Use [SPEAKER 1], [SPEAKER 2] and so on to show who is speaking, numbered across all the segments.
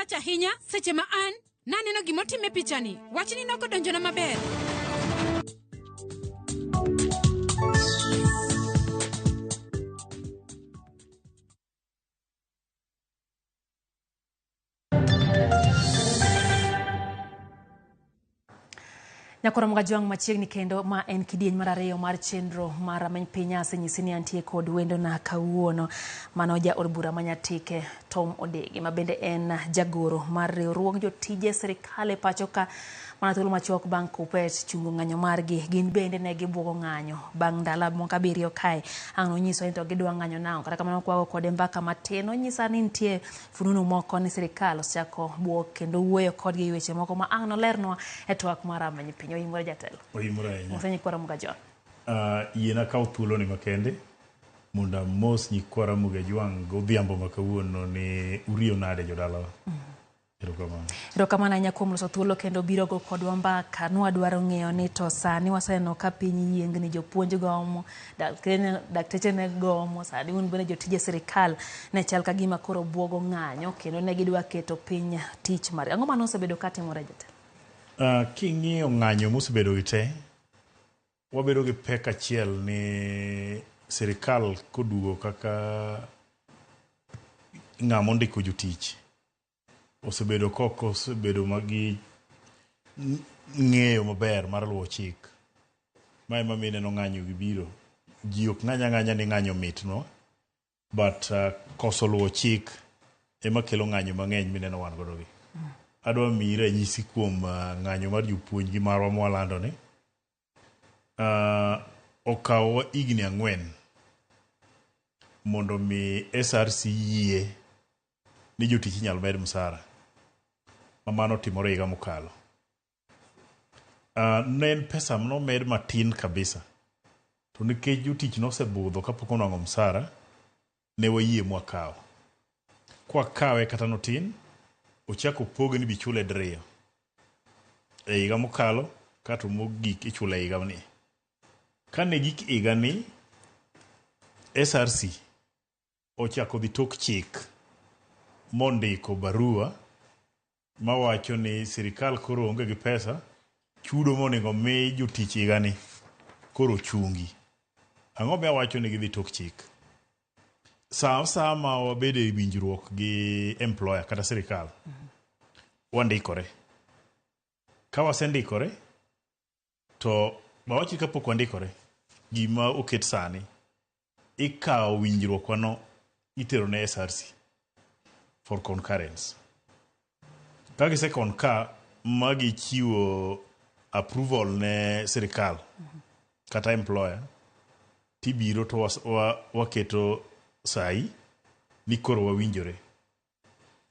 [SPEAKER 1] marach ahinya seche ma an naneno gimotim e pichani. Wachni nokodonjona maber.
[SPEAKER 2] Nyakoro Mgajwang' machiegni kendo ma en kidieny mar ariyo mar chenro mar Rameny Piny. Asenyisi ni antie kod wendona kawuono, mano ja od bura ma Nyatike Tom Odegi, ma bende en jagoro mar riwruog jotije sirikal e pacho ka. Mana thuolo machuok bang' Kuppet chungo ng'anyo margi, gin bende ne gibuogo ng'anyo bang' ndalo moko abiriyo kae. Ang' nonyiso ni to gidwa ng'anyo nang'o, kata kamano kwago kode mbaka matin, onyisa ni nitie fununu moko ni sirikal osechako buok kendo wuoyo kodgi e weche moko ma ang' nolernwa e twak mar Rameny Piny. Oimore jatelo.
[SPEAKER 3] Oimore ahinya.
[SPEAKER 2] Mose nyikwa Ramogi Ajwang'.
[SPEAKER 3] Yiena kaw thuoloni makende mondo amos nyikwa Ramogi Ajwang' godhiambo ma kawuono ni uriyo nade jodalawa. Erokamano.
[SPEAKER 2] Erokamano ahinya kuom loso thuolo kendo biro go kodwa mbaka. Nwadwaro ng'eyo ni to sani waseneno ka piny yiengni, jopuonj gomo, dakteche ne gomo, sani un bende jotije sirikal ne chal ka gima koro buogo ng'anyo kendo ne gidwa keto piny tich mar. Ang'o mane osebedo ka timore jatelo?
[SPEAKER 3] King'iyo ng'anyo mosebedo gi te, wabedo gi pek achiel ni sirikal koduogo kaka ng'ama ondiko jotich osebedo kok osebedo magi ng'eyo maber mar luwo chik. Ma ema miyo ineno ng'anyo gi biro. Ji ok ng'any ang'anya ni ng'anyo mitno, but koso luwo chik ema kelo ng'anyo mang'eny mineno wan godo gi. Adwa miyi ranyisi kuom ng'anyo mar jopuonj gi marwa mwalando ni. Okawowa higni 4 mondo mi SRC yie ni jotich inyalo med msara. Ma mano timore higa mokalo. Ne en pesa nomed matin kabisa. To nikech jotich nosebudho kapok onwang'o msara, ne wayie mwakawo. Kwakawe kata notin, ochako opoge ni bichule diriyo. E higa mokalo, kato mogik ichule higa ni. Kane gik higa ni, SRC ochako dhi tok chik mondiko barua mawacho ni sirikal koro onge gi pesa, chudo monego mi jotich higani koro chungi. Ang'o miyo awacho ni gidhi tok chik? Sa asaya ma wabedo e winjruok gi employer kata sirikal, wandikore. Ka wasendikore, to wawach ni kapok wandikore, gima oket sani, ikawo winjruok wano itero ne SRC for concurrence. Ka gise concur ma gichiwo approval ne sirikal kata employer, tibiro to waketo sai ni koro wawinjore.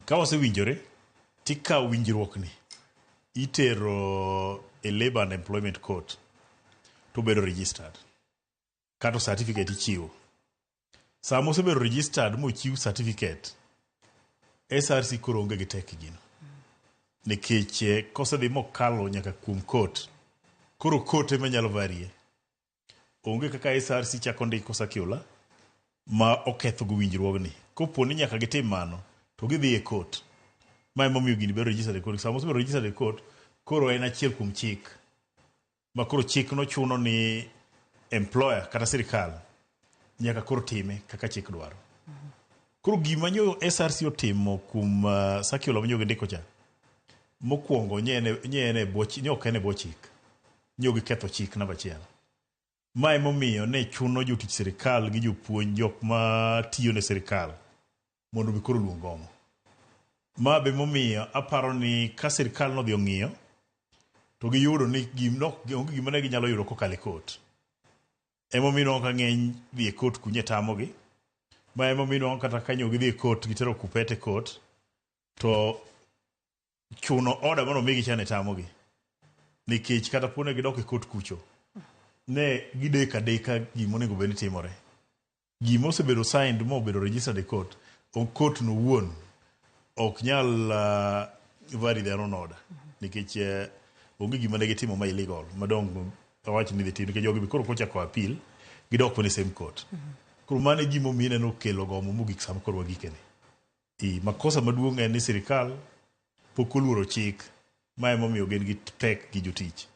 [SPEAKER 3] Ka wasewinjore, tikawo winjruokni itero e Labour and Employment Court to bedo registered. Kato certificate ichiwo. Sama osebedo registered mochiw certificate, SRC koro onge gi tek gino. Nikech kosedhi mokalo nyaka kuom court, koro court ema nyalo varie. Onge kaka SRC chako ndiko circular ma oketho go winjruogni. Kopo ni nyaka gitim mano, to gidhi e court. Ma emomiyo gini bedo registered e court. Sama osebedo registered e court, koro en achiel kuom chik. Ma koro chik nochuno ni employer kata sirikal nyaka koro time kaka chik dwaro. Koro gima nyo SRC otimo kuom circular manyo gindiko cha, mokwongo nye en e bwo nye ok en e bwo chik. Nyo giketho chik namba achiel. Ma emomiyo ne chuno jotich sirikal gi jopuonj jok ma tiyo ne sirikal mondo mi koro luong gomo. Ma be momiyo aparo ni ka sirikal nodhi ong'iyo to giyudo ni onge gima ne ginyalo yudo kokalo e court. Emomiyo inwang'o ka ng'eny dhi e court kunye tamogi. Ma emomiyo inwang'o kata ka nyo gidhi e court gitero Kuppet e court to chuno order mano omigi cha ne tamogi. Nikech kata po ne gidok e court kucho, ne gideko adeka gima onego bed ni timore. Gima osebedo signed mobedo registered e court, court no wuon ok nyal vary their own order. Nikech onge gima ne gitimo ma illegal madong awach ni dhi tim nikech jogi be koro kochako appeal gidok mana e same court. Koro mano e gima omiyo ineno kelo gomo mogik sama koro wagikeni. Makosa maduong' en ni sirikal Pok oluoro chik. Ma emomiyo gin gi pek gi jotich.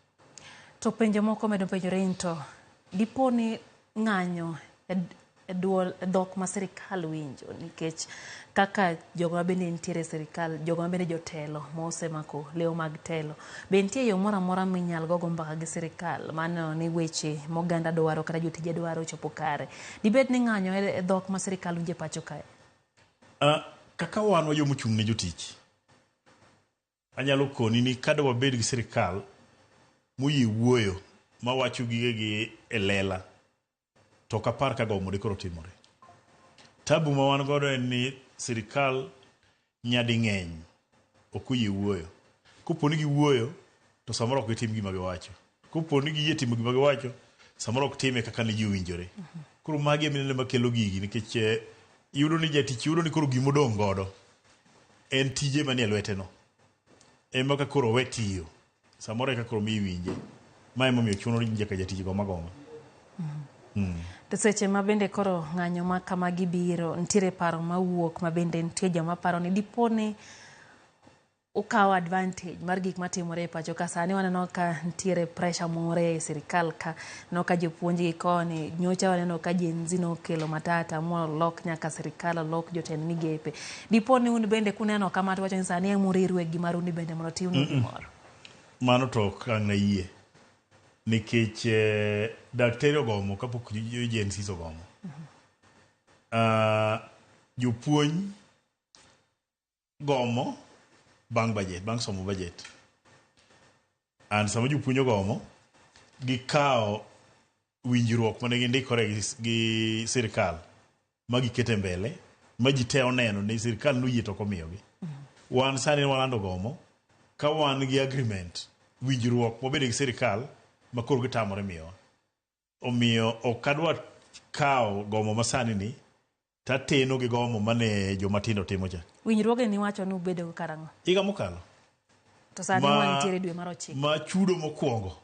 [SPEAKER 2] To penjo moko medo penjore ni to dipo ni ng'anyo e duol e dhok ma sirikal winjo nikech kaka jogo ma bende nitiere e sirikal, jogo ma bende jotelo mosemako lewo mag telo, be nitie yo moro amora minyal gogo mbaka gi sirikal mar neno ni weche moganda dwaro kata jotije dwaro ochopo kare? Dibed ni ng'anyo e dhok ma sirikal winjo e pacho kae?
[SPEAKER 3] Kaka wan wa joma ochung' ne jotich, anyalo koni ni kada wabed gi sirikal moyie wuoyo mawacho gigegi e lela, to ok apar ka gomo dikoro timore. Tabu ma wan godo en ni sirikal nyading'eny ok oyie wuoyo. Kopo ni giwuoyo, to samoro ok gitim gima giwacho. Kopo ni giyie timo gima giwacho, samoro ok time kaka ne ji owinjore. Koro magi e minene makelo gigi nikech iyudo ni jatich yudo ni koro gimodong' godo en tije manie lwete no. Ema ka koro owe tiyo, samoro eka koro miyo iwinje. Ma emomiyo chuno ni nyaka jatich gom agoma.
[SPEAKER 2] To seche ma bende koro ng'anyo ma kamagi biro, nitiere paro mawuok ma bende nitie joma paro ni dipo ni ukawo advantage mar gik matimore e pacho ka. Sani waneno ka nitiere pressure moro e sirikal ka, waneno ka jopuonj gi koni, nyocha waneno ka Gen Z nokelo matata molok nyaka sirikal, olok jotend migepe. Dipo ni un bende kuneno kama to wacho ni sani emuriru e gimaru ni bende mondo otimnu gimoro.
[SPEAKER 3] Mano to ok ang' nayie. Nikech daktari ogomo kapok Gen Z ogomo. Jopuonj gomo bang' budget, bang' somo budget. And sama jopuonj ogomo, gikawo winjruok mane gindikore gi sirikal ma giketo e mbele ma ji te oneno ni sirikal noyie to ok omiyogi. Wan sani walando gomo ka wan gi agreement, winjruok wabedo gi sirikal ma koro gitamore miyowa. Omiyo ok adwa kawo gomo masani ni tateno gi gomo mane joma tindo timo cha.
[SPEAKER 2] Winjruoge niwacho ni ubedo karang'o?
[SPEAKER 3] Higa mokalo.
[SPEAKER 2] To sani wantiere dwe mar 9.
[SPEAKER 3] Ma chudo mokwongo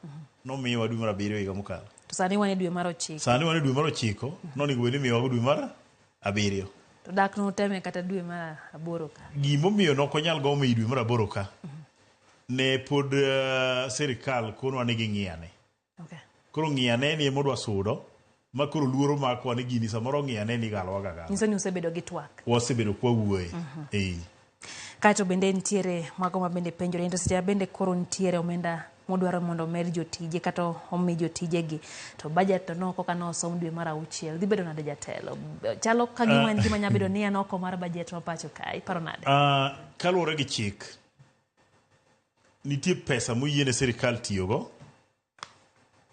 [SPEAKER 3] nomiyowa dwe mar 7 higa mokalo.
[SPEAKER 2] To sani wan e dwe mar 9.
[SPEAKER 3] Sani wan e dwe mar 9, nonego bed ni imiyowa dwe mar 7.
[SPEAKER 2] To dak nuteme kata dwe mar 8 ka.
[SPEAKER 3] Gimomiyo nok onyal gomo e dwe mar 8 ka, ne pod sirikal konwa ni ging'iyane.
[SPEAKER 2] Okay.
[SPEAKER 3] Koro ng'iyane ni emodwa sudo, ma koro luoro makwa ni gini samoro ng'iyane ni igalowa ga gala.
[SPEAKER 2] Nyiso ni usebedo gi twak.
[SPEAKER 3] Wasebedo kwa wuoye.
[SPEAKER 2] Kaeto bende nitiere mago ma bende penjore, to seche bende koro nitiere omenda modwaro mondo omed jotije kata omi jotijegi. To budget to noko ka nosom dwe mar 6. Dhi bedo nade jatelo? Chalo ka gima en gima nyalo bedo ni en oko mar budget ma pacho ka. Iparo nade?
[SPEAKER 3] Kaluwore gi chik, nitie pesa moyiene sirikal tiyogo,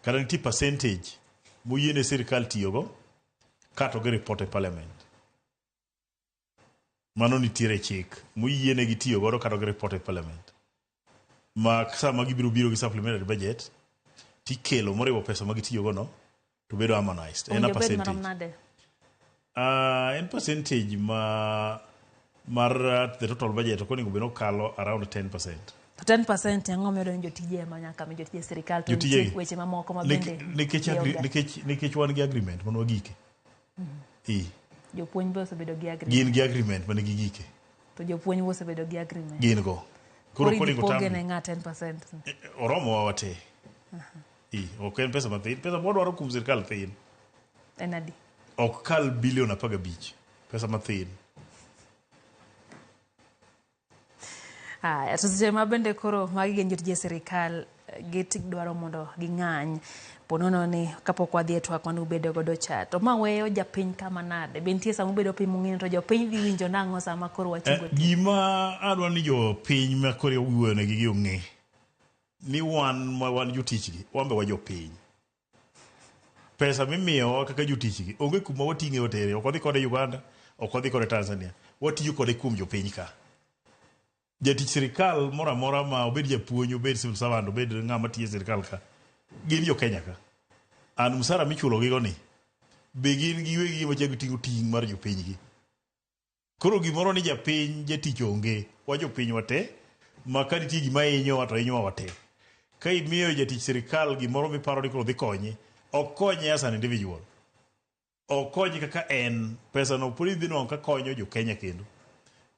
[SPEAKER 3] kata nitie percentage moyiene sirikal tiyogo, kato gi report e parliament. Mano nitiere chik moyienegi tiyo godo kata gi report e parliament. Ma sama gibiro biro gi supplementary budget, tikelo moriwo pesa ma gitiyo go no, to bedo harmonized. En a
[SPEAKER 2] Owinjo bed marom
[SPEAKER 3] percentage.
[SPEAKER 2] nade?
[SPEAKER 3] En percentage ma mar the total budget ok onego bed ni okalo around 10%.
[SPEAKER 2] To 10% ang'o miyudo ni jotije ema nyaka mi jotije sirikal to
[SPEAKER 3] Jotije
[SPEAKER 2] nitie weche mamoko ma bende
[SPEAKER 3] Nikech wan gi agreement mane wagike.
[SPEAKER 2] Jopuonj be osebedo gi agreement.
[SPEAKER 3] Gin gi agreement mane gigike.
[SPEAKER 2] To jopuonj be osebedo gi agreement.
[SPEAKER 3] Gin go. Koro
[SPEAKER 2] Koro
[SPEAKER 3] ok onego
[SPEAKER 2] ipoge
[SPEAKER 3] tamgi.
[SPEAKER 2] ne ng'a 10%.
[SPEAKER 3] Oromo wa wate. Ok en pesa mathin. Pesa mwadwaro kuom sirikal thin.
[SPEAKER 2] En adi?
[SPEAKER 3] Ok kal bilion 15. Pesa mathin.
[SPEAKER 2] Aya, to seche ma bende koro magi gin jotije sirikal gidwaro mondo ging'any. Ponono ni kapok wadhi e twak mane ubedo godo cha, to ma weyo japiny kama nade? Be nitie sama ubedo piny mung'eyo to jopiny dhi winjo nang'o sama koro wachungo tich?
[SPEAKER 3] Gima adwa ni jopiny ma koro iwuoyo negi gi ong'e ni wan ma wan jotichgi, wan be wa jopiny. Pesa mimiyowa kaka jotichgi onge kuma wating'e watere, ok wadhi kode Uganda, ok wadhi kode Tanzania, watiyo kode kuom jopiny ka. Jatich sirikal moro amora ma obed japuonj, obed civil servant, obed ng'ama tiyo e sirikal ka, gin jo Kenya ka. An msara michulo gigo ni, be gin giwegi gima chako ting'o ting' mar jopinygi. Koro gimoro ni japiny jatich onge, wa jopiny wate, ma ka nitie gima hinyowa to hinyowa wate. Ka imiyo jatich sirikal gimoro miparo ni koro dhi konye, ok konye as an individual. Ok konye kaka en, pesa no pod idhi nwang'o ka konyo jo Kenya kendo.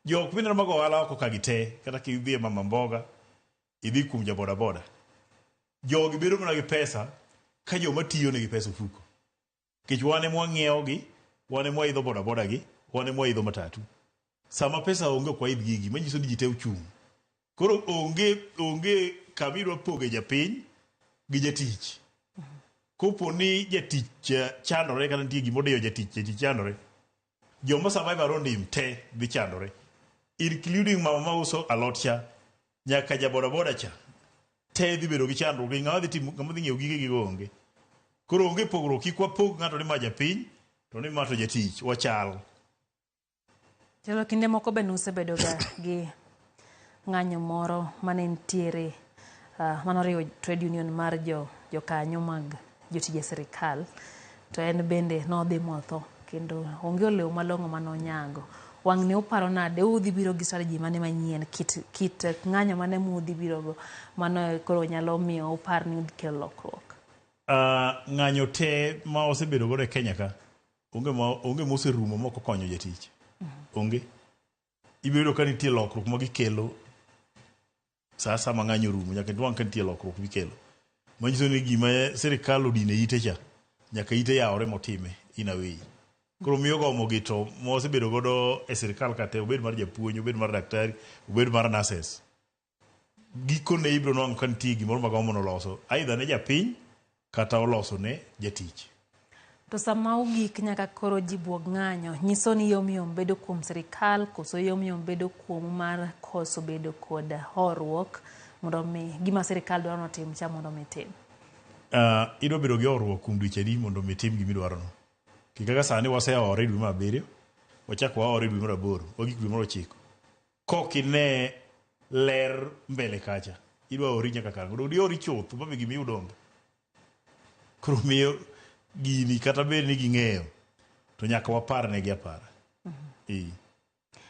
[SPEAKER 3] Jok mineno mago ohala oko ka gi te, kata kidhi e mama mboga, idhi kuom ja boda boda. Jogi bedo mana gi pesa ka joma tiyo nigi pesa ofuko. Nikech wan ema wang'iewo gi, wan ema waidho boda boda gi, wan ema waidho matatu. Sama pesa onge ok waidh gigi, manyiso ni ji te ochung'. Koro onge kama idwa poge japiny gi jatich. Kopo ni jatich chandore kata nitie gima odiyo jatich, jatich chandore, joma survive around him te dhi chandore. Including mama mauso alot cha, nyaka ja boda boda cha, te dhi bedo gi chandruok. Ng'ama dhi timo, ng'ama dhi ng'iewo gige gigo onge. Koro onge pogruok, kik wapog ng'ato ni ma japiny, to ni ma to jatich, wachal.
[SPEAKER 2] Jalo kinde moko be nusebedo ga gi ng'anyo moro mane nitiere manoriwo trade union mar jokanyo mag jotije sirikal, to en bende nodhi motho kendo onge olemo malong'o manonyago. Wang'ni uparo nade udhi biro gi strategy mane manyien, kit ng'anyo mane mudhi biro go mano koro nyalo miyo upar ni udhi kelo lokruok?
[SPEAKER 3] Ng'anyo te ma osebedo godo e Kenya ka, onge moserumo mok okonyo jatich. Onge. Ibiro yudo ka nitie lokruok ma gikelo sa asaya ma ng'anyo orumo, nyaka inwang' ka nitie lokruok mikelo. Manyiso ni gima sirikal odino e ite cha, nyaka ite yawore motime in a way. Koro miyo gomo gi to mosebedo godo e sirikal ka te, obed mar japuonj, obed mar daktari, obed mar nurses. Gikone ibiro nwang'o ka nitie gimoro ma gomo noloso, either ne japiny kata oloso ne jatich.
[SPEAKER 2] To sama ogik nyaka koro ji buog ng'anyo, nyiso ni yomyom bedo kuom sirikal koso yomyom bedo kuomu mar koso bedo kod horuok mondo mi gima sirikal dwaro notim cha mondo mi tim?
[SPEAKER 3] Idwa bedo gi horuok kuom dweche adi mondo mi tim gimidwarono? Kaka sani wasehore dwe mar 7, wachak wahore dwe mar 8, wagik dwe mar 9. Kok ine ler mbele kacha, idwa hori nyaka karang'o? Dong dihori chuth ma be gimiyud onge. Koro miyo gini kata bed ni ging'eyo, to nyaka wapar negi apara.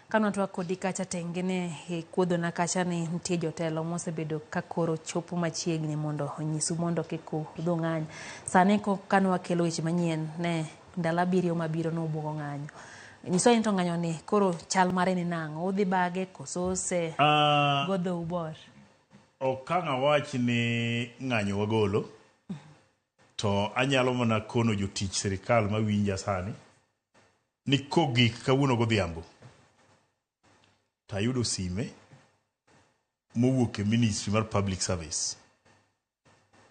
[SPEAKER 2] Kane watwak kodi kacha tenge ne kuodhona kacha ni nitie jotelo mosebedo ka koro chopo machiegni mondo onyisu mondo kik udhi ng'anyo. Sani kane wakelo weche manyien ne ndalo 7 mabiro nubuogo ng'anyo. Nyiswa ni to ng'anyo ni koro chal mare ni nang'o? Udhi bage koso ose godhou bor?
[SPEAKER 3] Ok ang' awach ni ng'anyo wagolo, to anyalo mana kono jotich sirikal mawinja sani ni kogik kawuono godhiambo to ayudo sime mowuok e Ministry mar Public Service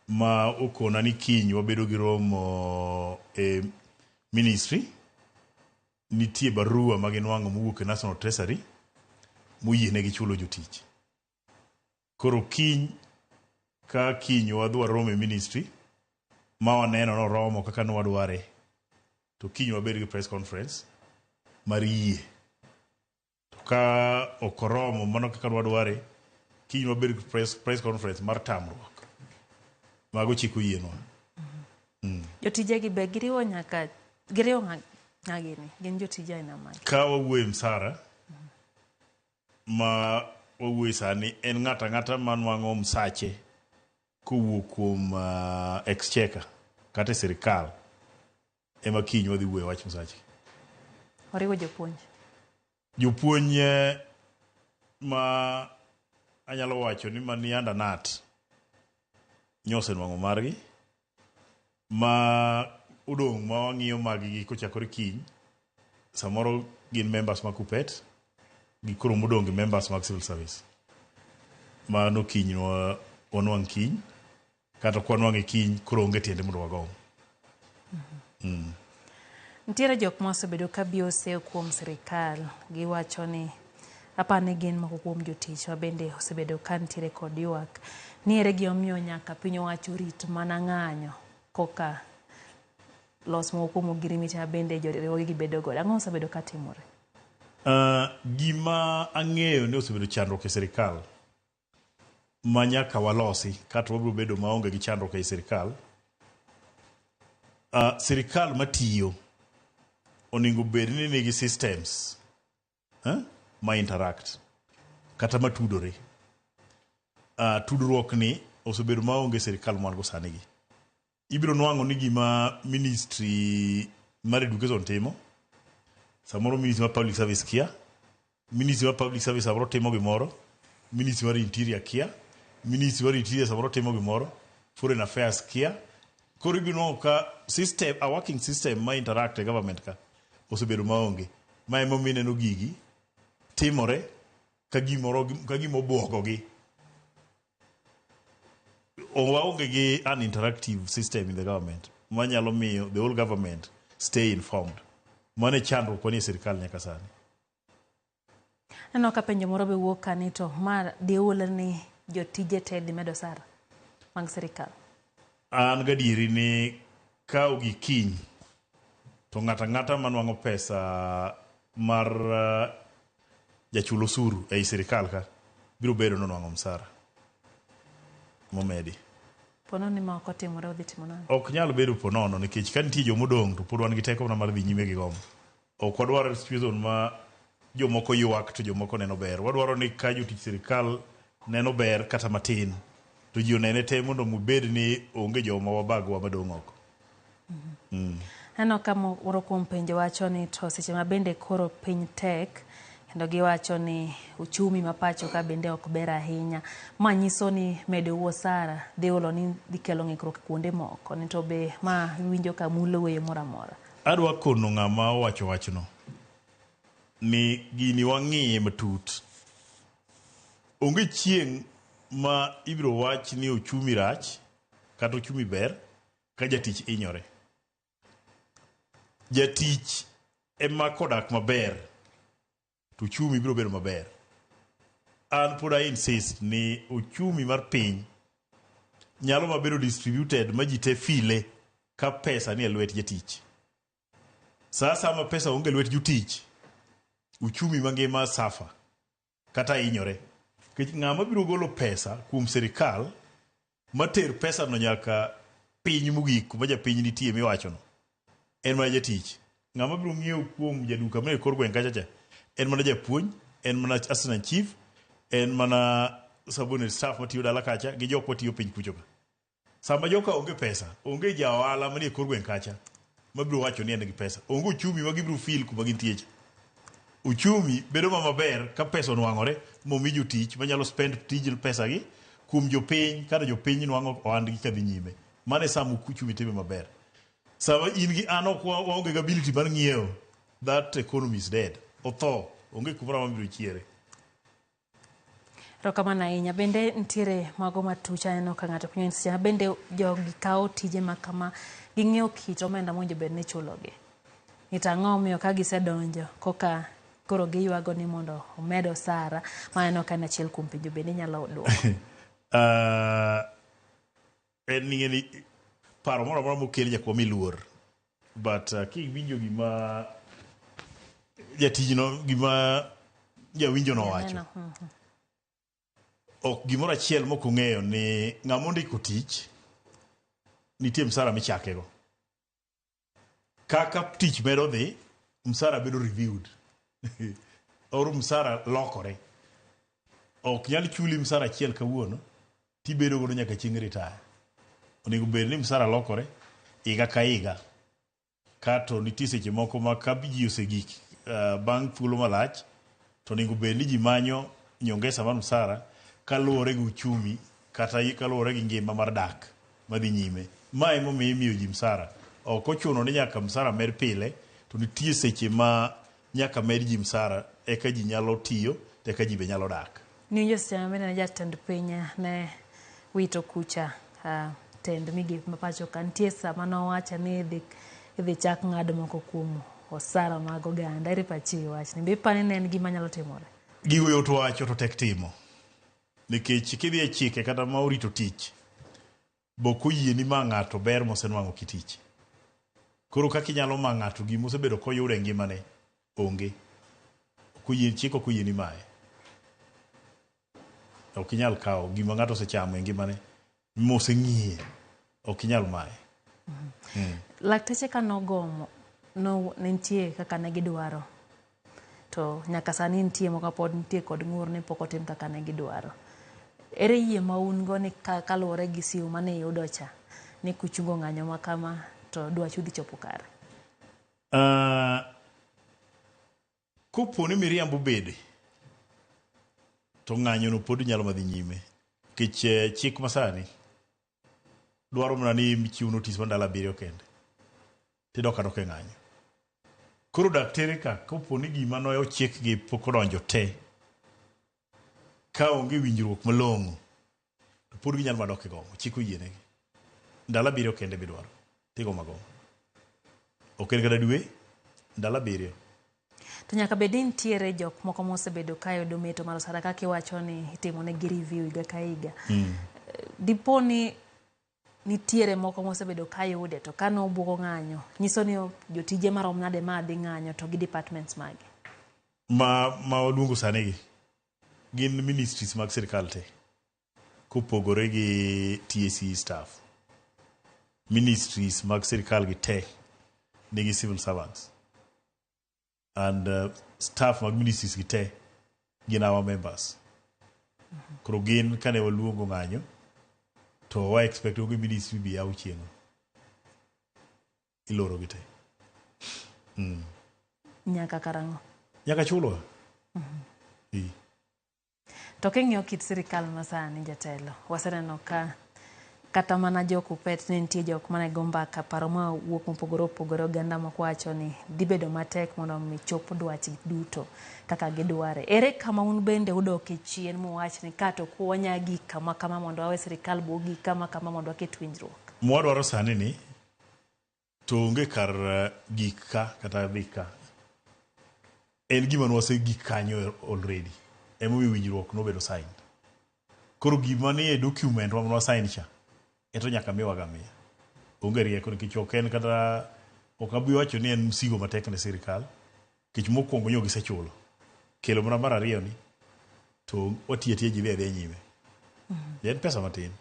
[SPEAKER 3] ma okona ni kiny wabedo gi romo e ministry. Nitie barua ma ginwang'o mowuok e National Treasury moyienegi chulo jotich. Koro kiny ka kiny wadhi warom e ministry ma waneno noromo kaka nwadware, to kiny wabed gi press conference mar yie. To ka ok oromo mano kaka nwadware, kiny wabed gi press conference mar tamruok. Mago chik oyienwa.
[SPEAKER 2] Jotijegi be giriwo nyaka giriwo ng'a gini? Gin jotije aina mage?
[SPEAKER 3] Ka wawuoyo e msara ma wawuoye sani en ng'ato ang'ata manwang'o msache kowuok kuom exchequer kata e sirikal ema kiny wadhi wuoyo wach msache.
[SPEAKER 2] Oriwo jopuonj?
[SPEAKER 3] Jopuonj ma anyalo wacho ni mani under KNUT nyosenwang'o margi, ma odong' ma wang'iyo mag gi kochakore kiny, samoro gin members mag KUPPET gi koro modong' gi members mag civil service. Mano kiny wanwang' kiny, kata ok wanwang'e kiny koro onge tiende mondo wagom.
[SPEAKER 2] Nitiere jok ma osebedo ka biyo seyo kuom sirikal, giwacho ni apani gin moko kuom jotich ma bende osebedo ka nitiere kod ywak ni ere gimomiyo nyaka piny owacho rit mana ng'anyo koka los moko kuom ogirimiti ma bende joriwruoge bedo godo. Ang'o osebedo ka timore?
[SPEAKER 3] Gima ang'eyo ni osebedo chandruok e sirikal ma nyaka walosi kata wabiro bedo maonge gi chandruok ei sirikal. Sirikal matiyo onego bed ni nigi systems ma interact kata matudore. Tudruok ni osebedo maonge e sirikal mwan go sani gi. Ibiro nwang'o ni gima ministry mar education timo, samoro ministry mar public service kia, Ministry mar Public Service samoro timo gimoro, Ministry mar Interior kia, Ministry mar Interior samoro timo gimoro, Foreign Affairs kia. Koro ibiro nwang'o ka system, a working system ma interact e government ka osebedo maonge. Ma emomiyo ineno gigi timore ka gimoro ka gima obwogogi. Waonge gi an interactive system in the government manyalo miyo the whole government stay informed. Mano e chandruok manie sirkal nyaka sani.
[SPEAKER 2] Aneno ka penjo moro be wuok ka ni to ma diul ni jotije te dhi medo osara mag sirikal.
[SPEAKER 3] An gadieri ni ka ogik kiny to ng'ato ang'ata manwang'o pesa mar jachul osuru ei sirikal ka biro bedo ni onwang'o msara momedi.
[SPEAKER 2] Pono ni ma ok otimore udhi timo nang'o?
[SPEAKER 3] Ok nyal bedo ponono nikech ka nitie jomodong' to pod wan gi teko mana mar dhi nyime gi gomo. Ok wadwar situation ma jomoko ywak to jomoko neno ber. Wadwaro ni ka jotich sirikal neno ber kata matin to ji onene te mondo obed ni onge joma wabagwa madong' oko.
[SPEAKER 2] Aneno ka moro kuom penjo wacho ni to seche ma bende koro piny tek kendo giwacho ni uchumi ma pacho ka bende ok ber ahinya. Ma nyiso ni medo osara dhi olo ni dhi kelo ng'ikruok kuonde moko. Ni to be ma iwinjo ka mulo weyo moro amora.
[SPEAKER 3] Adwa kono ng'ama owacho wachno ni gini wang'iye matut. Onge chieng' ma ibiro wach ni ochumi rach kata ochumi ber ka jatich hinyore. Jatich ema kodak maber to uchumi biro bedo maber. An pod I insist ni uchumi mar piny nyalo mabedo distributed ma ji te feel ka pesa ni e lwet jatich. Sa asaya ma pesa onge e lwet jotich, uchumi mangima suffer kata hinyore. Nikech ng'ama biro golo pesa kuom sirikal mater pesa no nyaka piny mogik kuma japiny nitie miwachono en mana jatich. Ng'ama biro ng'iewo kuom jaduka manie kor gweng' kacha cha en mana japuonj, en mana assistant chief, en mana subordinate staff matiyo dala kacha gi jok matiyo piny kucho ka. Sama joka onge pesa, onge ja ohala manie kor gweng' kacha mabiro wacho ni en gi pesa. Onge uchumi ma gibiro feel kuma gintie cha. Uchumi bedo ma maber ka pesa onwang'ore momi jotich manyalo spend tij pesa gi kuom jopiny kata jopiny nwang'o ohandgi kadhi nyime. Mano e sama uchumi time maber. Sama in gi an ok waonge gi ability mar ng'iewo, that economy is dead. Otho, onge kumoro amora mibiro chiere.
[SPEAKER 2] Erokamano ahinya. Bende nitiere mago matuch aneno ka ng'ato penjo ni seche ma bende jogi kawo tije ma kama ging'eyo kit omenda mowinjo bed ni ichulogi. Ni to ang'o momiyo ka gisedonjo koka koro giywago ni mondo omed osara. Ma aneno ka en achiel kuom penjo bende inyalo duoko.
[SPEAKER 3] En ni ng'eni paro moro amora mokel nyaka wami luor. But kiwinjo gima jatijno gima jawinjo nowacho
[SPEAKER 2] Janeno,
[SPEAKER 3] ok gimoro achiel mok ong'eyo ni ng'ama ondiko tich nitie msara michakego. Kaka tich medo dhi, msara bedo reviewed. Or msara lokore. Ok nyal chuli msara achiel kawuono tibedo godo nyaka chieng' retire. Onego bed ni msara lokore higa ka higa. Kato nitie seche moko ma ka ji osegik bang' thuolo malach to onego bed ni ji manyo nyongesa mar msara kaluwore gi uchumi kata kaluwore gi ngima mar dak madhi nyime. Ma emomiyo imiyo ji msara. Ok ochuno ni nyaka msara med pile, to nitie seche ma nyaka med ji msara eka ji nyalo tiyo to eka ji be nyalo dak.
[SPEAKER 2] Niwinjo seche ma bende ne jatend piny ne wito kucha tend migepe ma pacho ka. Nitie sama nowacho ni idhi chak ng'ad moko kuom osara mag oganda. Ere pachi e wachni? Be ipani ne en gima nyalo timore?
[SPEAKER 3] Gigo yot wacho to tek timo. Nikech kidhi e chike kata ma orito tich, bok oyieni ma ng'ato ber mosenwang'o kitich. Koro kaka inyalo ma ng'ato gima osebedo koyudo e ngimane, onge. Ok oyie, chik ok oyieni maye. Ok inyal kawo gima ng'ato osechamo e ngimane moseng'iye, ok inyal maye.
[SPEAKER 2] Lakteche ka nogomo, no, ne nitie kaka ne gidwaro. To nyaka sani nitie moko pod nitie kod ng'ur ni pok otim kaka ne gidwaro. Ere yie ma un go ni kaluwore gi simu mane iyudo cha, ni kuchungo ng'anyo ma kama to dwachu dhi chopo kare?
[SPEAKER 3] Kopo ni miriambo bede, To ng'anyono pod nyalo madhi nyime. Nikech chik masani dwaro mana ni ichiw notice mar ndalo 7 kende. Tidok adoka e ng'anyo. Koro daktere ka kopo ni gima ne ochikgi pok odonjo te, ka onge winjruok malong'o, to pod ginyalo mana dok e gomo. Chik oyienegi. Ndalo 7 kende midwaro. Tigomo agoma. Ok en kata dwe, ndalo 7.
[SPEAKER 2] To nyaka bed ni nitiere jok moko mosebedo ka yudo meto mar osara kaka iwacho ni itimo negi review higa ka higa. Dipo ni nitiere moko mosebedo ka yude to kane obuogo ng'anyo, nyiso ni jotije marom nade ma dhi ng'anyo to gi departments mage?
[SPEAKER 3] Ma waluongo sani gi gin ministries mag sirkal te kopogore gi TSC staff. Ministries mag sirkal gi te nigi civil servants. And staff mag ministries gi te gin our members. Koro gin kane waluongo ng'anyo to wa expect onge ministry bi yaw chieng'no. Iloro gi te.
[SPEAKER 2] Nyaka karang'o?
[SPEAKER 3] Nyaka chulwa.
[SPEAKER 2] To king'iyo kit sirikal masani jatelo, waseneno ka kata mana jo Kuppet ne nitie jok mane go mbaka, paro mawuok mopogore opogore, oganda moko wacho ni dhi bedo matek mondo mi chop dwachgi duto kaka gidware. Ere kama un bende udok e chien muwach ni ka to wanya gik kama kama mondo wawe sirikal bo gik kama kama mondo waket winjruok?
[SPEAKER 3] Mwadwaro sani ni to onge kar gik ka kata dhi ka. En gima nwasegik kanyo already. Emomiyo winjruok nobedo signed. Koro gima nie document wa mane cha eto nyaka miwa ga miya. Onge rieko nikech ok en kata ok abi wacho ni en msigo matek ne sirikal. Nikech mokwongo nyo gisechulo. Kelo mana mar ariyo ni to watiyo atiya ji dhi adhiya nyime. En pesa matin.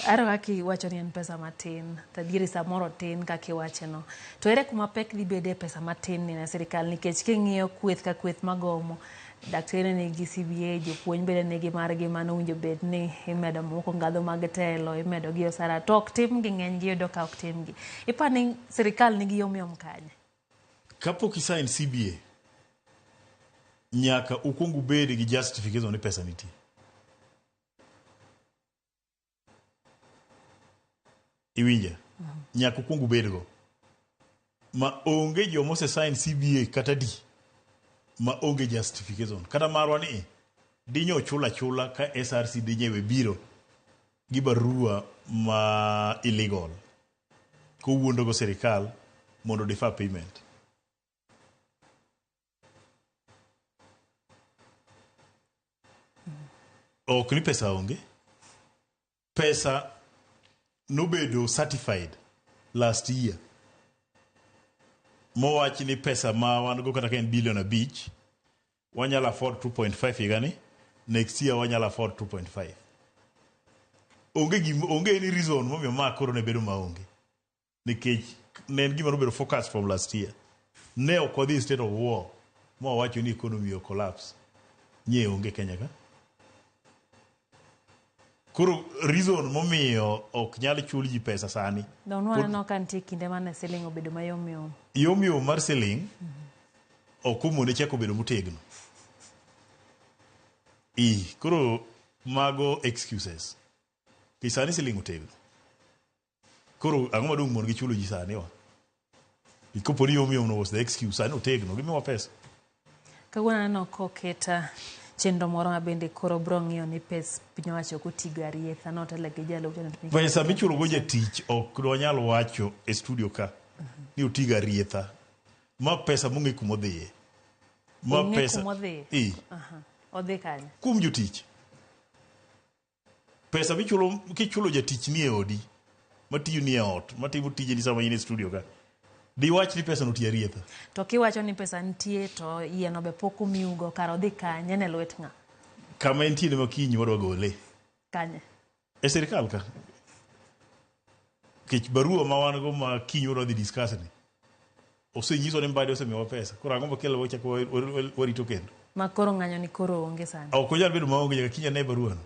[SPEAKER 2] Ahero kaka iwacho ni en pesa matin, to adieri samoro tin kaka iwache no. To ere kuma pek dhi bede e pesa matin ni ne sirikal nikech king'iyo kweth ka kweth magomo, dakteche nigi CBA, jopuonj bende nigi margi mano owinjo bed ni imedo moko ngadho mag telo, imedo gi osara, to ok timgi ng'eny gi iyudo ka ok timgi. Ipa ni sirikal nigi yomyom kanye?
[SPEAKER 3] Kapok isign CBA, nyaka ukwong ubed gi justification ni pesa nitie. Iwinja? Nyaka ukwong ubedgo. Ma onge joma ose sign CBA kata di ma onge justification. Kata marwa ni dinyo chula chula ka SRC dinyewe biro gi barua ma illegal kowuondo go sirikal mondo defer payment. Ok ni pesa onge. Pesa nobedo certified last year. Mowach ni pesa ma wan go kata ka en bilion 5, wanyalo afford 2.5 higani, next year wanyalo afford 2.5. Onge any reason momiyo ma koro ne bedo maonge. Nikech ne en gima nobedo focus from last year. Ne ok wadhi state of war ma wawacho ni economy o collapse. Nye onge Kenya ka. Koro reason momiyo ok nyal chul ji pesa sani.
[SPEAKER 2] Don waneno ka nitie kinde mane siling obedo mayom yom.
[SPEAKER 3] Yom yom mar siling ok omone chako bedo motegno. Koro mago excuses. Ki sani siling otegno. Koro ang'o madong' mondo gichulo ji sani wa? Kopo ni yom yom no was the excuse, sani otegno, gimiwa pesa.
[SPEAKER 2] Kawuono aneno koket chenro moro ma bende koro bro ng'iyo ni pes piny owacho ok otigo arietha notelo gi jalup jatend piny.
[SPEAKER 3] Pesa michulo go jatich ok dwanyal wacho e studio ka ni otigo arietha. Ma pesa mong'e kuma odhiye. Ma pesa
[SPEAKER 2] kumodhiye. Odhi kanye?
[SPEAKER 3] Kuom jotich. Pesa michulo kichulo jatich ni e odi matiyo ni e ot matimo tijeni sama in e studio ka diwach ni pesa no tiyo arietha.
[SPEAKER 2] To kiwacho ni pesa nitie to yieno be pok omiugo kar odhi kanye ne lwet ng'a?
[SPEAKER 3] Kama entie ne makiny wadwa gole.
[SPEAKER 2] Kanye?
[SPEAKER 3] E sirikal ka. Kech barua ma wan go ma kiny wadwa dhi discuss ni. Osenyiso ni Mbadi osemiyowa pesa. Koro ang'o makelo wachako warito kendo?
[SPEAKER 2] Ma koro ng'anyo ni koro onge sani.
[SPEAKER 3] Ok onyal bedo maonge nyaka kiny ane barua no.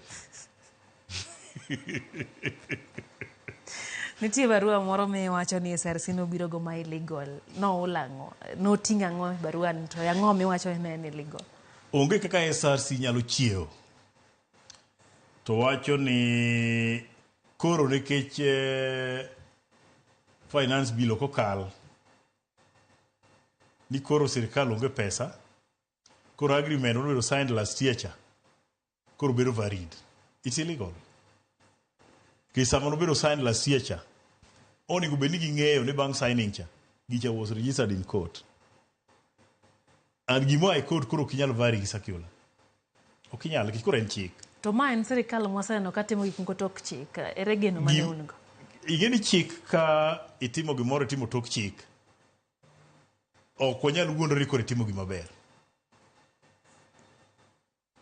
[SPEAKER 2] Nitie barua moro miwacho ni SRC nobiro go ma illegal. Noul ang'o? Noting'o ang'o e barua ni to ang'o miwacho ni ne en illegal?
[SPEAKER 3] Onge kaka SRC nyalo chiewo to wacho ni koro nikech finance bill ok okal ni koro sirikal onge pesa, koro agreement manobedo signed last year cha koro bedo valid. It's illegal. Nikech sama nobedo signed last year cha, onego bed ni ging'eyo ni bang' signing cha, gicha was registered in court. And gimoa e court koro ok inyal vary gi circular. Ok inyal, nikech koro en chik.
[SPEAKER 2] To ma en sirikal mwaseneno ka timo gik moko tok chik. Ere geno mane un go?
[SPEAKER 3] Ing'e ni chik ka itimo gimoro itimo tok chik, ok wanyal wuondore ni koro itimo gima ber.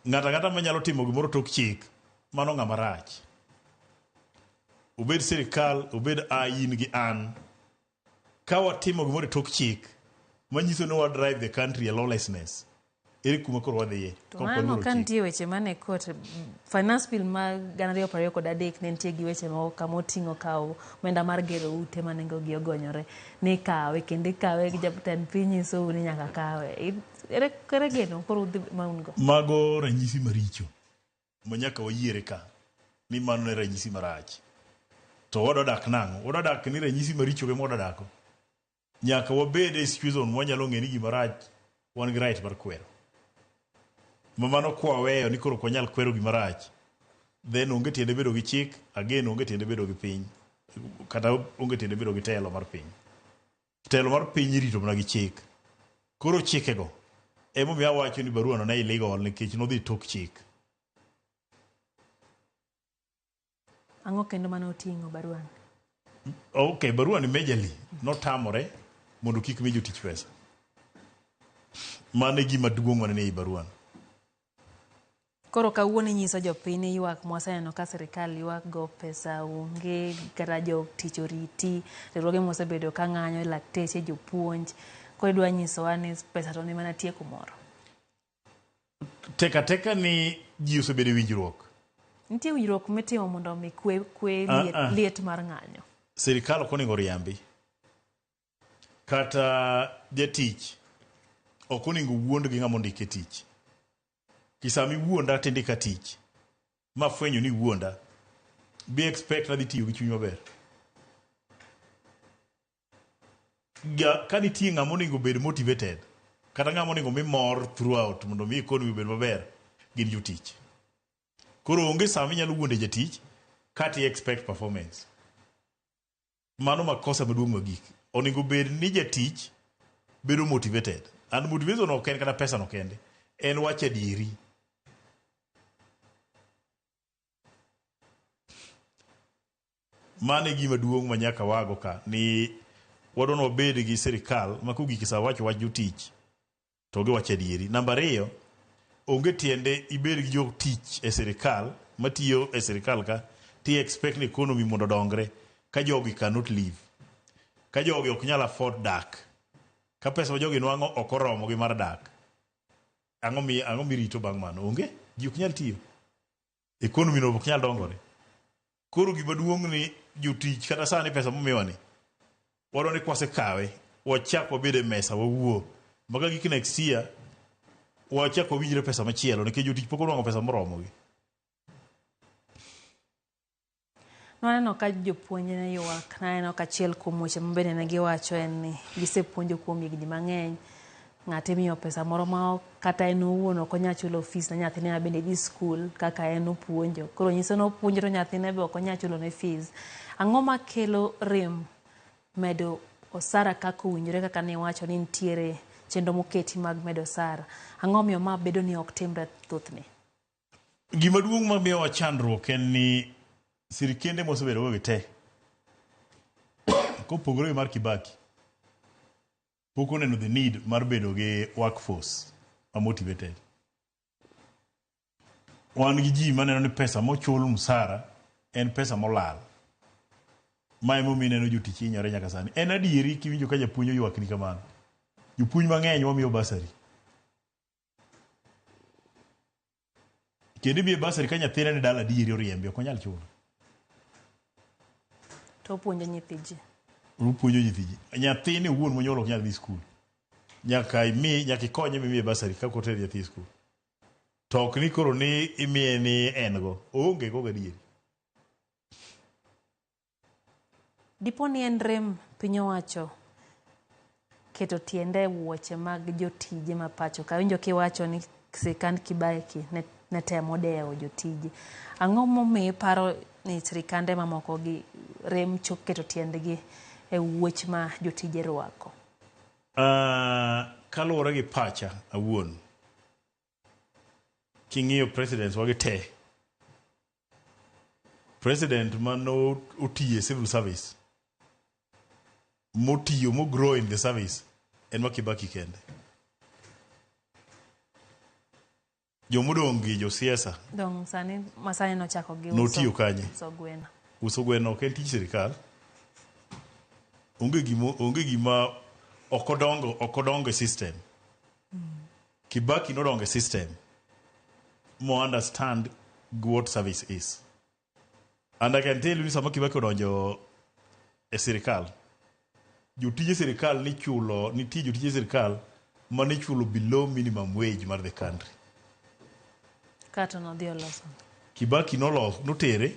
[SPEAKER 3] Ng'ato ang'ata manyalo timo gimoro tok chik, mano ng'ama rach. Obed sirikal, obed a in gi an. Ka watimo gimoro e tok chik, manyiso ni wa drive the country e lawlessness, ere kuma koro wadhiye?
[SPEAKER 2] To waneno ka nitie weche mane court, finance bill ma 2023 ne nitie gi weche moko kama oting'o kawo omenda mar gero ute ma nengo gi ogonyore ni ikawe kendo ikawe gi jatend piny nyisou ni nyaka kawe. Ere, ere geno koro udhi ma un go?
[SPEAKER 3] Mago ranyisi maricho ma nyaka wayiere ka ni mano ne ranyisi marach. To wadwa dak nang'o? Wadwa dak ni ranyisi maricho ema wadwa dako. Nyaka wabed e situation mwanyalo ng'e ni gima rach wan gi right mar kwero. Ma mano kwaweyo ni koro ok wanyal kwero gima rach, then onge tiende bedo gi chik, again onge tiende bedo gi piny, kata onge tiende bedo gi telo mar piny. Telo mar piny irito mana gi chik. Koro chikego emomiyo awacho ni barua no ne illegal nikech nodhi tok chik.
[SPEAKER 2] Ang'o kendo mane oting'o barua ni?
[SPEAKER 3] Ok, barua ni majorly notamore mondo kik mi jotich pesa. Mano e gima duong' mane ni ei barua no.
[SPEAKER 2] Koro kawuono inyiso jopiny ni ywak mwaseneno ka sirikal ywak go pesa onge kata jotich oriti, riwruoge mosebedo ka ng'anyo, lakteche, jopuonj. Koro idwa nyisowa ni pesa to ni mana tie kumoro.
[SPEAKER 3] Tek ateka ni ji osebedo e winjruok.
[SPEAKER 2] Nitie winjruok mitimo mondo omi kwe, kwe liet, liet mar ng'anyo.
[SPEAKER 3] Sirikal ok onego riambi. Kata jatich ok onego wuond gi ng'ama ondike tich. Sama iwuonda tindika tich, mafwenyo ni iwuonda, be expect nadhi tiyo gi chuny maber. Ka nitie ng'ama onego bed motivated, kata ng'ama onego mi mor throughout mondo mi economy obed maber, gin jotich. Koro onge sama inyalo wuonde jatich kata i expect performance. Mano makosa maduong' mogik. Onego bed ni jatich bedo motivated. And motivation ok en kata pesa no kende. En wach adieri. Mano e gima duong' ma nyaka wago ka ni wadwa ni wabed gi sirikal ma kogik sa wacho wach jotich to giwacho adieri. Namba ariyo, onge tiende ibed gi jotich e sirikal matiyo e sirikal ka ti expect ni economy mondo odongre ka jogi cannot live. Ka jogi ok nyal afford dak. Ka pesa ma jogi nwang'o ok oromo gi mar dak. Ang'o mi ang'o mirito bang' mano? Onge? Ji ok nyal tiyo. Economy no ok nyal dongore. Koro gima duong' ni jotich kata sani pesa momiwa ni wadwa ni kwasekawe wachak wabed e mesa wawuo maka gik next year wachak wawinjre pesa machielo nikech jotich pok onwang'o pesa moromogi.
[SPEAKER 2] Nwaneno ka jopuonj ne ywak, naneno ka achiel kuom weche ma bende ne giwacho en ni gisepuonjo kuom higni mang'eny, ng'ato imiyo pesa moro ma kata en owuon ok onyal chulo fees ne nyathine ma bende dhi skul kaka en opuonjo. Koro nyiso ni opuonjo to nyathine be ok onyal chulo ne fees. Ang'o makelo rem medo osara kaka owinjore kaka niwacho ni nitiere chenro moketi mag medo osara? Ang'o omiyo ma bedo ni ok timre thothne?
[SPEAKER 3] Gima duong' mamiyowa chandruok en ni sirikende mosebedo go gi te kopogore gi mar Kibaki pok oneno the need mar bedo gi workforce ma motivated. Wan gi ji maneno ni pesa mochul msara en pesa molal. Ma emomiyo ineno jotich hinyore nyaka sani. En adieri kiwinjo ka japuonj oywakni kamano. Jopuonj mang'eny wamiyo bursary. Kendo imiye bursary ka nyathine ni dala adieri oriembi ok onyal chulo.
[SPEAKER 2] To opuonjo nyithi ji.
[SPEAKER 3] Opuonjo nyithi ji. Nyathine owuon monyuolo ok nyal dhi skul. Nyaka imi, nyaka ikonye mimiye bursary kaka oter nyathi e skul. To ok ni koro ni imiye ni en go. Oonge go gadieri.
[SPEAKER 2] Dipo ni en rem piny owacho keto tiende e wuoche mag jotije ma pacho ka. Awinjo kiwacho ni sirikand Kibaki ne temo dewo jotije. Ang'o momiyo iparo ni sirikande mamoko gi rem keto tiendgi e wuoch ma jotije rwako?
[SPEAKER 3] Kaluwore gi pacha awuon, king'iyo presidents wagi te, president mano otiyo e civil service, motiyo mo grow in the service, en ma Kibaki kende. Jomodong' gi josiasa
[SPEAKER 2] Dong' sani masani nochako gi
[SPEAKER 3] Notiyo kanye?
[SPEAKER 2] uso gweno.
[SPEAKER 3] Uso gweno ok en tij sirikal. Onge gima ok odongo e system. Kibaki nodongo e system mo understand what service is. And I can tell you ni sama Kibaki odonjo e sirikal, jotije sirikal nichulo, nitie jotije sirikal manichulo below minimum wage mar the country.
[SPEAKER 2] Kato nodhi oloso.
[SPEAKER 3] Kibaki nolos, notere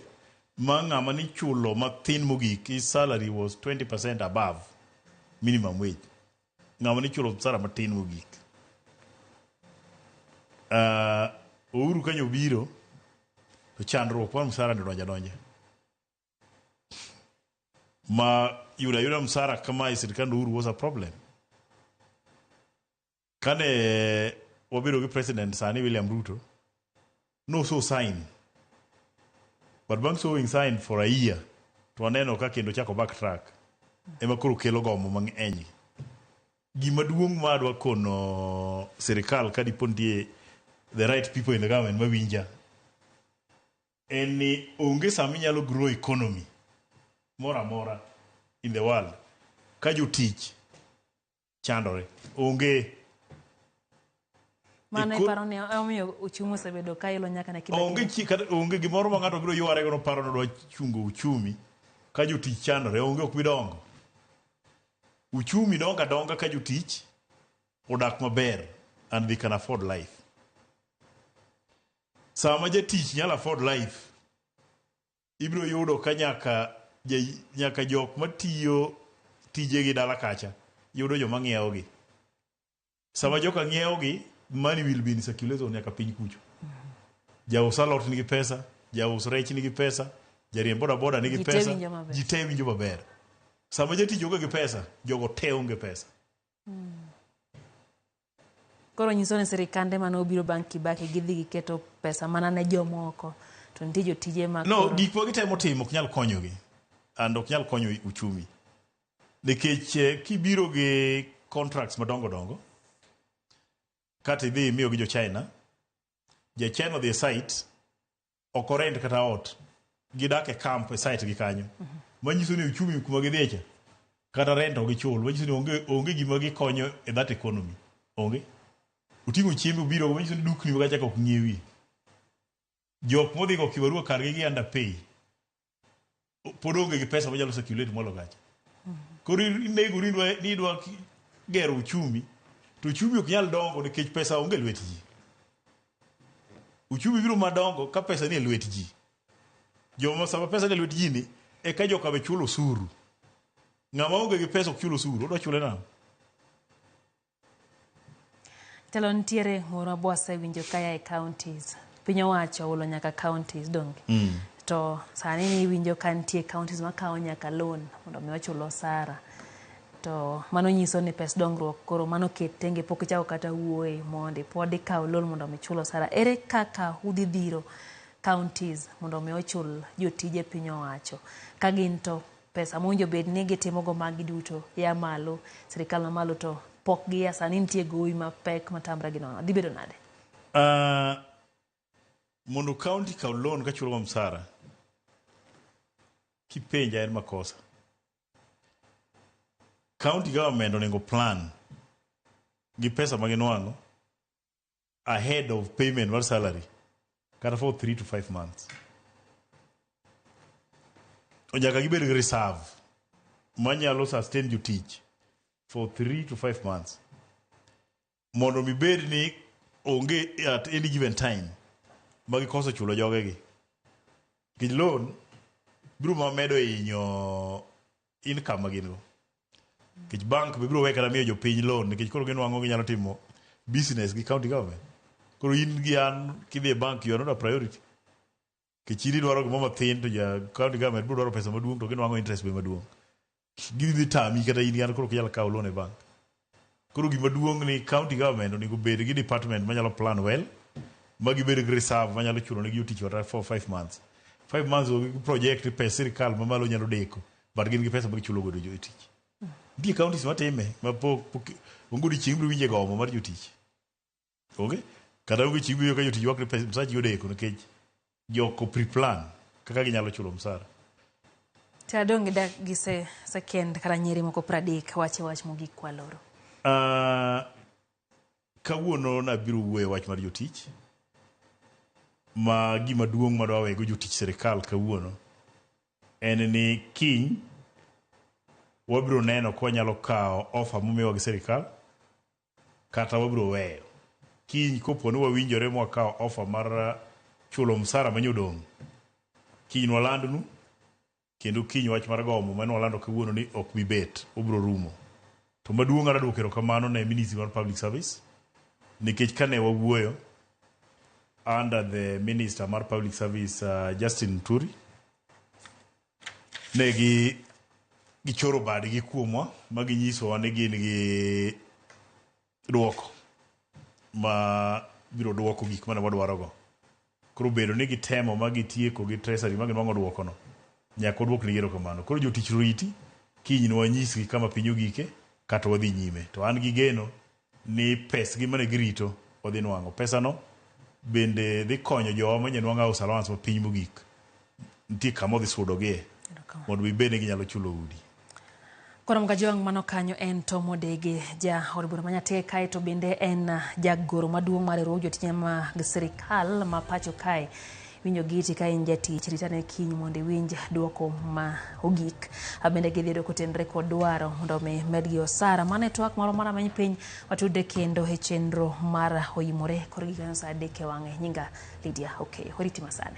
[SPEAKER 3] ma ng'ama nichulo mathin mogik, his salary was 20% above minimum wage. Ng'ama nichulo msara matin mogik. Uhuru kanyo obiro to chandruok mar msara ni donja donja. Ma yudo ayuda msara kama e sirikand Uhuru was a problem. Kane wabedo gi president sani William Ruto, no so sign. But bang' sowing sign for a year, to waneno ka kendo chako backtrack. Ema koro kelo gomo mang'eny. Gima duong' ma adwa kono sirikal ka dipo nitie the right people in the government mawinja en ni onge sama inyalo grow economy moro amora in the world ka jotich chandore. Onge.
[SPEAKER 2] Mano iparo ni omiyo uchumi osebedo ka ilo nyaka ne Kibaki.
[SPEAKER 3] Onge chi, kata, onge gimoro ma ng'ato biro yware go noparo ni odwa chungo uchumi ka jotich chandore. Onge, ok bi dongo. Uchumi dongo adonga ka jotich odak maber and they can afford life. Sama jatich nyalo afford life, ibiro yudo ka nyaka jok matiyo tijegi dala kacha yudo joma ng'iewogi. Sama joka ng'iewogi, money will be in circulation nyaka piny kucho. Jaus alot nigi pesa, jaus rech nigi pesa, jariemb boda boda nigi
[SPEAKER 2] Ji te
[SPEAKER 3] pesa,
[SPEAKER 2] winjo maber.
[SPEAKER 3] ji te winjo maber. Sama jatich onge gi pesa, jogo te onge pesa.
[SPEAKER 2] Koro nyiso ni sirikande mane obiro bang' Kibaki gidhi giketo pesa mana ne jomoko to nitie jotije ma
[SPEAKER 3] No,
[SPEAKER 2] koro
[SPEAKER 3] gik ma gitemo timo ok nyal konyogi and ok nyal konyo uchumi. Nikech kibiro gi contracts madongo dongo, kata idhi imiyo gi jo China, ja China odhi e site, ok orent kata ot, gidak e camp e site gi kanyo. Manyiso ni uchumi kuma gidhiye cha, kata rent ok gichul, manyiso ni onge gima gikonyo e that economy. Onge. Oting'o chiembe obiro go, manyiso ni dukni ma kacha ok ng'iewi. Jok modhi go kibarua kargi gi underpay. Pod onge gi pesa manyalo circulate molo kacha. Koro inego ni idwa gero uchumi, to uchumi ok nyal dongo nikech pesa onge e lwet ji. Uchumi biro madongo ka pesa ni e lwet ji. Joma sama pesa ni e lwet ji ni, eka joka be chulo osuru. Ng'ama onge gi pesa ok chul osuru, odwa chule nang'o?
[SPEAKER 2] Telo nitiere ng'ur ma wasewinjo kaya e counties. Piny owacho oolo nyaka counties donge. To sani ni iwinjo ka nitie counties makawo nyaka loan mondo mi ochul osara. To mano nyiso ni pes dongruok koro mano ket tenge pok ichako kata wuoye mondi pod ikawo loan mondo mi chul osara. Ere kaka udhi dhiro counties mondo mi ochul jotije piny owacho ka gin to pesa mowinjo bed ni gitimogo magi duto ya malo sirikal mamalo to pok giya sani nitie gowi mapek matamre gi nono dhi bedo nade?
[SPEAKER 3] Mondo county kaw loan ka chulo go msara, kipenja en makosa. County government onego plan gi pesa ma ginwang'o ahead of payment mar salary kata for 3 to 5 months. Nyaka gibed gi reserve manyalo sustain jotich for 3 to 5 months mondo mi bed ni onge at any given time ma gikoso chulo jogegi. Nikech loan biro ma medo hinyo income ma gin go. Nikech bank be biro we kata miyo jopiny loan nikech koro ginwang'o ginyalo timo business gi county government. Koro in gi an kidhi e bank you are not a priority. Nikech in idwaro gimoro mathin to ja county government biro dwaro pesa maduong' to ginwang'o interest be maduong'. Gidhi tami kata in gi an koro ok inyal kawo loan e bank. Koro gima duong' ni county government onego bed gi department manyalo plan well, ma gibed gi reserve manyalo chulo ne gi jotich kata for 5 months. 5 months go gi project pes sirikal mamalo nyalo deko, but gin gi pesa ma gichulo godo jotich. Nitie counties matime ma pok pok onge odiochieng' ibiro winje gomo mar jotich. Onge? Kata onge chieng' ibiro ka jotich ywak ni pesa msachgi odeko nikech joko pre-plan kaka ginyalo chulo msara.
[SPEAKER 2] To adong' gi dak gi se, second kata nyiri moko 30 wache wach mogik kwaloro.
[SPEAKER 3] Kawuono nabiro wuoyo e wach mar jotich ma gima duong' madwa wego jotich sirikal kawuono en ni kiny wabiro neno ka wanyalo kawo offer momiwa gi sirikal kata wabiro weyo. Kiny kopo ni wawinjore mwakawo offer mar chulo msara manyodong', kiny walandnu kendo kiny wach mar gomo mane walando kawuono ni ok bi bet, obiro rumo. To maduong' adwa duoko erokamano ne Ministry mar Public Service nikech kane wawuoyo under the Minister mar Public Service Justin Muturi ne gi gichoro badgi kuomwa ma ginyisowa ni gin gi duoko ma biro duoko gik mane wadwarogo. Koro bedo ni gitemo ma gitieko gi treasury ma ginwang'o duokono, nyaka waduok negi erokamano. Koro jotich riti, kiny nwanyisgi kama piny ogike kata wadhi nyime. To an gi geno ni pesgi mane girito wadhi nwang'o. Pesano bende dhi konyo jowa manye nwang'o house allowance ma piny mogik. Nitie kama odhi sudogie mondo gibed ni ginyalo chulo udi.
[SPEAKER 2] Koro Mgajwang' mano kanyo en Tom Odege, ja od bura ma Nyatike kae to bende en jagoro maduong' mar riwruog jotije mag sirikal ma pacho kae. Winjo giti ka in jatich, ritane kiny mondo iwinj duoko ma ogik. Bende gidhi yudo kotenore kod dwaro mondo mi medgi osara. Mano e twak moro mar Ameny Piny, watudre kendo e chenro mar Oimore kor gi kanyo saa 3 e wang'e. Nyinga Lydia Okeyo. Oriti masani.